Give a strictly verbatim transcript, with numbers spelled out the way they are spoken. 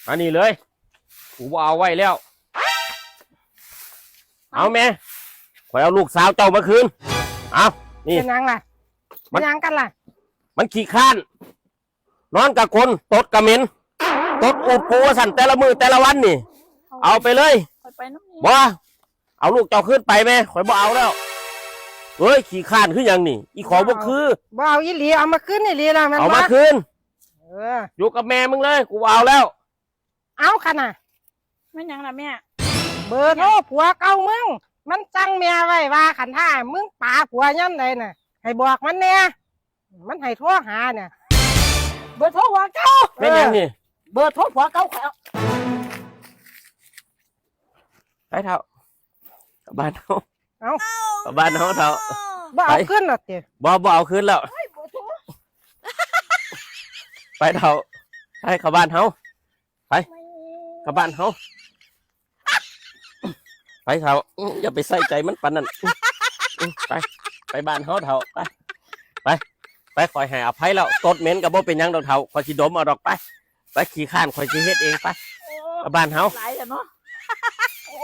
อันนี้เลย กูบ่เอาไว้แล้ว เอาแม่ ข่อยเอาลูกสาวเจ้ามาคืน เอานี่ เป็นหยังล่ะ มัน เป็นหยังกันล่ะ มันขี้คร้าน นอนกะกลน ตดกะเหม็น ตดอูดกูว่าซั่น แต่ละมื้อแต่ละวันนี่ เอาไปเลย ข่อยไปนำนี่ บ่ เอาลูกเจ้าคืนไปแม่ ข่อยบ่เอาแล้ว เฮ้ย ขี้คร้านคือหยังนี่ อีของบ่คือ บ่เอาอีหลี เอามาคืนอีหลีล่ะ แม่นบ่ เอามาคืน เออ อยู่กับแม่มึงเลย กูบ่เอาแล้ว เอาคันน่ะ แม่นหยังล่ะแม่ เบอร์โทรผัวเก่ามึง มันสั่งแม่ไว้ว่าคันถ้ามึงปาผัวยามใดน่ะ ให้บอกมันแหน่ มันให้โทรหาน่ะ เบอร์โทรผัวเก่า แม่นหยังนี่ เบอร์โทรผัวเก่าข่อยเอา ไปเฒ่า กลับบ้านเฮา เอา กลับบ้านเฮาเฒ่า บ่เอา ไป คืนหรอกติ บ่ บ่เอาคืนแล้ว เฮ้ย เบอร์โทร ไปเฒ่า ไปเข้าบ้านเฮา ไป เข้าบ้านเฮา ไปเฒ่า อื้อ อย่าไปใส่ใจมันปานนั้น อื้อ อื้อ ไป ไปบ้านเฮาเฒ่า ไป ไป ไป ข่อยให้อภัยแล้ว ตดเหม็นก็บ่เป็นหยังดอกเฒ่า ข่อยสิดมเอาดอก ไป ไป ขี้คร้าน ข่อยสิเฮ็ดเอง ไป โอ้ กลับบ้านเฮา หลายแล้วเนาะ โอ้